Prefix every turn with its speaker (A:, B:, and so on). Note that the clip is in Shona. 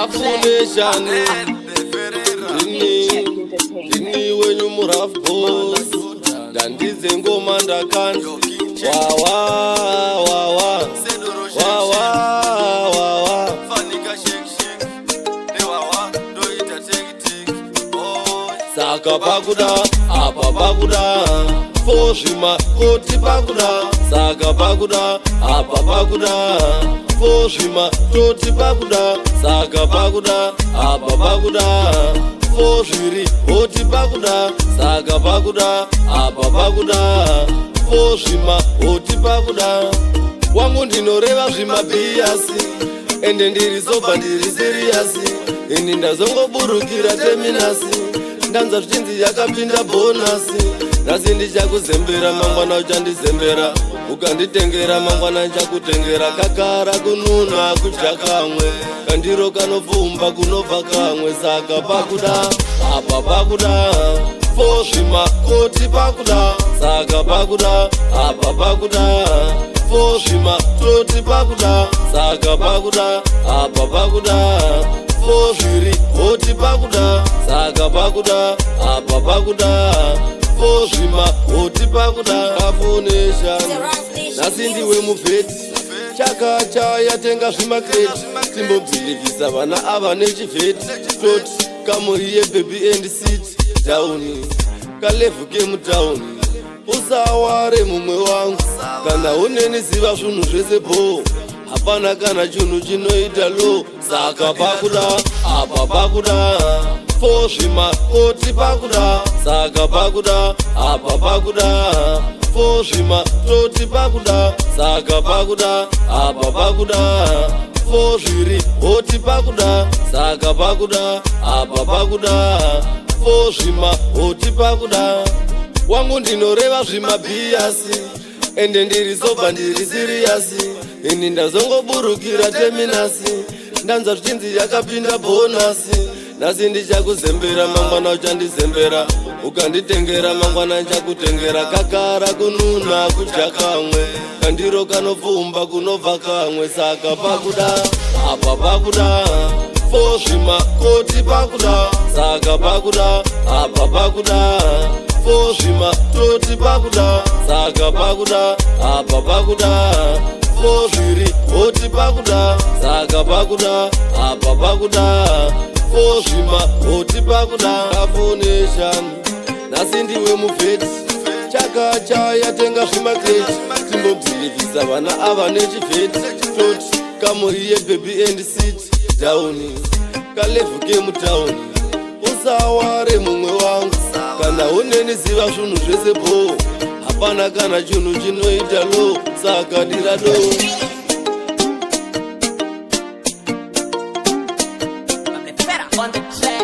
A: Afuneshani ndini wenyu muRough Boss, ndandidze ngoma ndakanda wawa wawa wawa wawa. Saka pakuda apa, pakuda fo zvima koti pakuda. Saka pakuda apa, pakuda fo zvima toti pakuda. Saka pakuda apa, pakuda fo zviri hoti pakuda. Saka pakuda apa, pakuda fo zvima hoti pakuda. Wangu, ndinoreva zvimabhiyasi, ende ndiri sober, ndiri serious. Ini ndazongoburukira Terminus, ndanzwa zvichinzi yakapinda bonus. Nhasi ndichakuzembera, mangwana uchandizembera. Ukanditengera, mangwana ndichakutengera. Kakara kununa kudya kamwe, kandiro kanopfumba kunobva kamwe. Saka pakuda apa, pakuda fo zvima koti pakuda. Saka pakuda apa, pakuda fo zvima toti pakuda. Saka pakuda apa, pakuda fo zviri hoti pakuda. Saka pakuda apa, pakuda fo zvima hoti pakuda. Afuneshani, nhasi ndiwe muvheti, chakacha yatenga zvimakreti. Timbobhilivhisa vana ava nechivheti, toti come here baby and sit down, kalevel kemutauni. Usaware mumwe wangu, kana uneni ziva zvinhu zvese bo, hapana kana chinhu chinoita lo. Saka pakuda apa, pakuda fo zvima koti pakuda. Saka pakuda apa, pakuda fo zvima toti pakuda. Saka pakuda apa, pakuda fo zviri hoti pakuda. Saka pakuda apa, pakuda fo zvima hoti pakuda. Wangu, ndinoreva zvimabhiyasi, ende ndiri sober, ndiri serious. Ini ndazongoburukira Terminus, ndanzwa zvichinzi yakapinda bonus. Nhasi ndichakuzembera, mangwana uchandizembera. Ukanditengera, mangwana ndichakutengera. Kakara kununa kudya kamwe, kandiro kanopfumba kunobva kamwe. Saka pakuda apa, pakuda fo zvima koti pakuda. Saka pakuda apa, pakuda fo zvima toti pakuda. Saka pakuda apa, pakuda fo zviri hoti pakuda. Saka pakuda apa, pakuda fo zvima hoti pakuda. Afuneshani, nhasi ndiwe muvheti, chakacha yatenga zvimakreti. Timbobhilivhisa vana ava nechivheti, toti come here baby and sit down, kalevel kemutauni. Usaware mumwe wangu, kana uneni ziva zvinhu zvese bo, hapana kana chinhu chinoita lo. Saka dira do.
B: On the track.